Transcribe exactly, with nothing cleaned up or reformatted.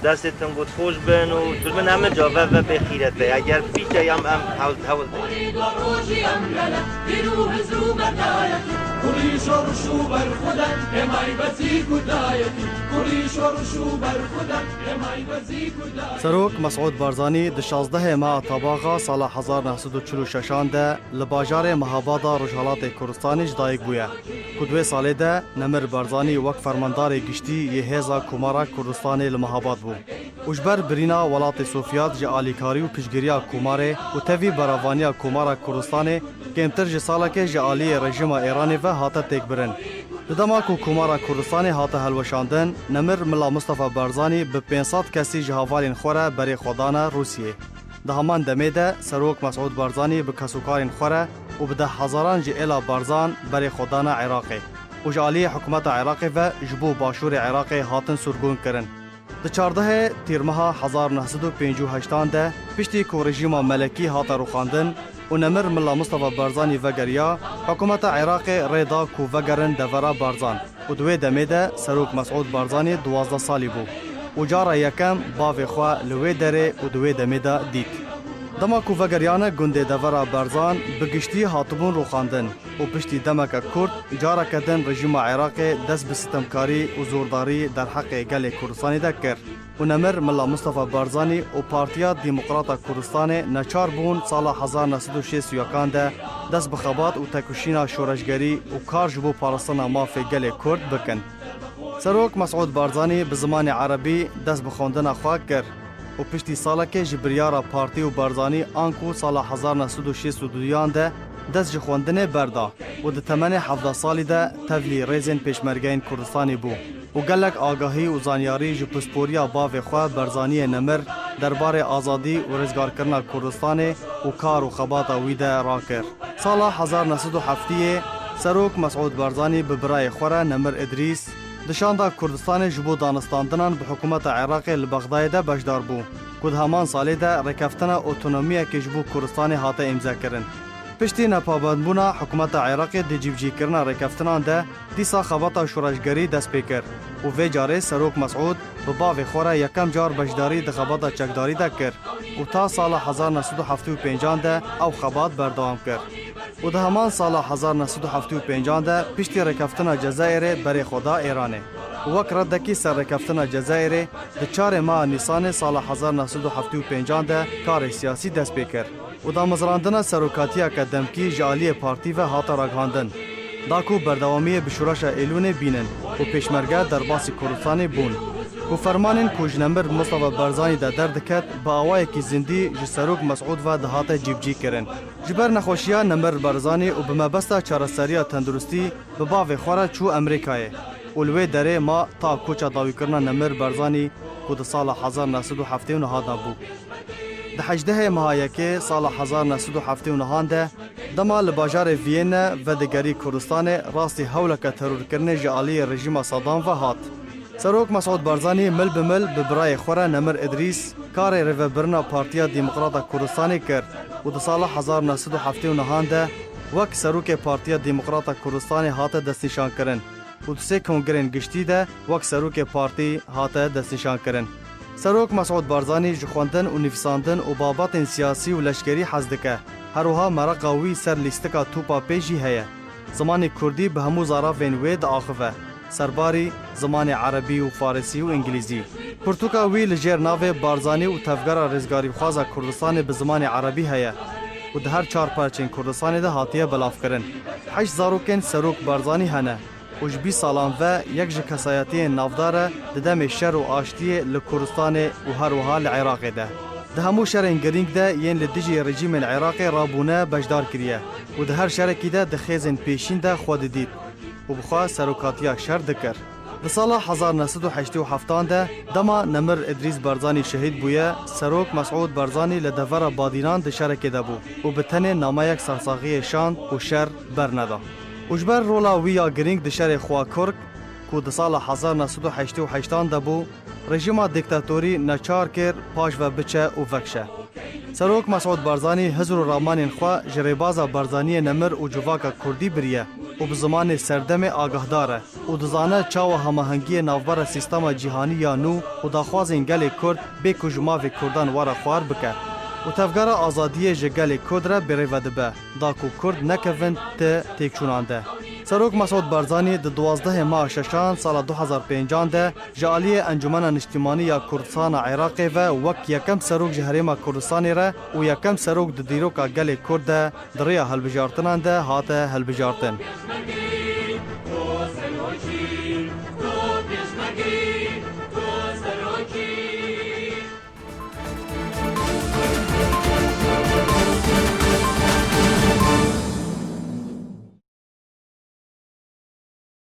Destê tim got xweş bin û tu min hemir ca ve ve bê xîret be. Eger pîte yam em hewl hewl de. Serok Mesûd Barzanî di şazdehê meha Tabaxa sala hezar neh sed û çil û şeşan de li bajarê Mehabada Rojhelatê Kurdistanê ji dayik bûye, ku di wê salê de Nemir Barzanî wek fermandarê giştî yê Hêza Komara Kurdistanê li Mehabad bû û ji ber birîna Welatê Sovyet ji alîkarî û piştgiriya Komarê û tevî beravaniya Komara Kurdistanê kêmtir ji salekê ji aliyê rejîma Êranê ve hate têkbirin. Di dema ku Komara Kurdistanê hate hilweşandin, Nemir Mila Mistefa Barzanî bi pênc sed kesî ji hevalên xwe re berê xwe dane Rûsiyê. Di heman demê de Serok Mesûd Barzanî bi kesûkarên xwe re û bi deh hezaran ji êla Barzan berê xwe dane Iraqê û ji aliyê hikûmeta Iraqê ve ji bo başûrê Iraqê hatin sirgûn kirin. Di çardehê Tîrmeha hezar neh sed û pêncî û heştan de, piştî ku rejîma Melekî hate rûxandin û Nemir Milla Mistefa Barzanî vegeriya, hikûmeta Iraqê rê da ku vegerin devera Barzan û di wê demê de Serok Mesûd Barzanî duwazdeh salî bû û cara yekem bavê xwe li wê derê û di wê demê de dît. Dema ku vegeriyane gundê devera Barzan bi giştî hatibûn rûxandin û piştî demeke kurt careke din rejîma Iraqê dest bi sitemkarî û zordarî derheqê gelê Kurdistanê de kir û Nemir Milla Mistefa Barzanî û Partiya Demokrata Kurdistanê neçar bûn sala hezar neh sed û şêst û yekan de dest bi xebat û têkoşîna şoreşgerî û kar ji bo parastina mafê gelê Kurd bikin. Serok Mesûd Barzanî bi zimanê erebî dest bi xwendina xwe kir û piştî salekê ji biryara partî û Barzanî anku sala hezar neh sed û şêst û duyan de dest ji xwendinê berda û di temenê hevdeh salî de tevlî rêzên Pêşmergeyên Kurdistanê bû û gelek agahî û zanyarî ji pisporiya bavê xwe Barzaniyê Nemir derbarê azadî û rizgarkirina Kurdistanê û kar û xebata wî de rakir. Sala hezar neh sed û heftiyê Serok Mesûd Barzanî bi birayê xwe re Nemir Idrîs di şanda Kurdistanê ji bo danistandinan bi hikûmeta Iraqê li Bexdayê de beşdar bû, ku di heman salê de rêkeftina otonomiyekê ji bo Kurdistanê hate îmzekirin. Piştî nepabendbûna hikûmeta Iraqê di cîbicîkirina rêkeftinan de dîsa xebata şoreşgerî dest pê kir û vê carê Serok Mesûd bi bavê xwe re yekem car beşdarî di xebata çekdarî de kir û ta sala hezar neh sed û heftê û pêncan de ew xebat berdewam kir. Û di heman sala hezar neh sed û heftê û pêncan de piştî rêkeftina Cezayirê berê xwe da Êranê. Û wek redekî ser rêkeftina Cezayirê di çarê meha Nîsanê sala hezar neh sed û heftê û pêncan de karê siyasî dest pê kir û damezrandina serokatiyeke demkî ji aliyê partî ve hate ragihandin. Da ku berdewamiyê bi şoreşa Êlûnê bînin û pêşmerge derbasî Kurdistanê bûn. Ku fermanên ku ji Nemir Mustafa Barzanî de derdiket, bi awayekî zindî ji Serok Mesûd ve dihate cîbicî kirin. Ji ber nexweşiya Nemir Barzanî û bi mebesta çareseriya tenduristî bi bavê xwe re çû Amerîkayê û li wê derê ma ta koça dawîkirina Nemir Barzanî ku di sala hezar neh sed û heftê û neh de bû. Di hejdehê meha yekê sala hezar neh sed û heftê û neh de dema li bajarê Viyêne vedigerî Kurdistanê rastî hewleke terorkirinê ji aliyê rejîma Saddam ve hat. Serok Mesûd Barzanî mil bi mil bi birayê xwe re Nemir Idrîs karê rêvebirina Partiya Demokrata Kurdistanê kir û di sala hezar neh sed û heftê û neh de wek serokê Partiya Demokrata Kurdistanê hate destnîşankirin û di sê kongrên giştî de wek serokê partî hate destnîşankirin. Serok Mesûd Barzanî ji xwendin û nivîsandin û babetên siyasî û leşkerî hez dike. Her wiha mereqa wî ser lîstika topa pê jî heye. Zimanê kurdî bi hemû zaravên wê diaxive, serbarî zimanê erebî û farisî û îngilîzî. Pirtûka wî li jêr navê Barzanî û Tevgera Rizgarîxwaza Kurdistanê bi zimanê erebî heye û di her çar perçên Kurdistanê de hatiye belavkirin. Heşt zarokên Serok Barzanî hene û ji bîst salan ve yek ji kesayetiyên navdar e di demê şer û aştiyê li Kurdistanê û her wiha li Iraqê de. Di hemû şerên girîng de yên li dijî rejîmên Iraqê rabûne beşdar kiriye û di her şerekî de di xêzên pêşîn de xwe didît û bi xwe serokatiya şer dikir. Di sala hezar neh sed û heştê û heftan de dema Nemir Idrîs Barzanî şehîd bûye, Serok Mesûd Barzanî li devera Badînan di şerekê de bû û bi tenê nameyek sersaxiyê şand û şer berneda. Û ji ber rola wî ya girîng di şerê Xwakurk, ku di sala hezar neh sed û heştê û heştan de bû, rejîma dîktatorî neçar kir paş ve biçe û vekişe. Serok Mesûd Barzanî hizr û ramanên xwe ji rêbaza Barzaniyê Nemir û civaka kurdî biriye. û bi zimanê serdemê agahdar e û dizane çawa hemahengiyê navbera sîstema cîhanî ya nû û daxwazên gelê Kurd bê ku ji mafê Kurdan were xwar bike. Û tevgera azadiyê ji gelê Kurd re birêve dibe, da ku Kurd nekevin ti têkçûnan de. Serok Mesûd Barzanî di duwazdehê meha şeşan sala du hezar pêncan de ji aliyê Encûmena Niştîmanî ya Kurdistana Iraqê ve wek yekem serok ji Herêma Kurdistanê re û yekem serok di dîroka gelê Kurd de di rêya hilbijartinan de hate hilbijartin.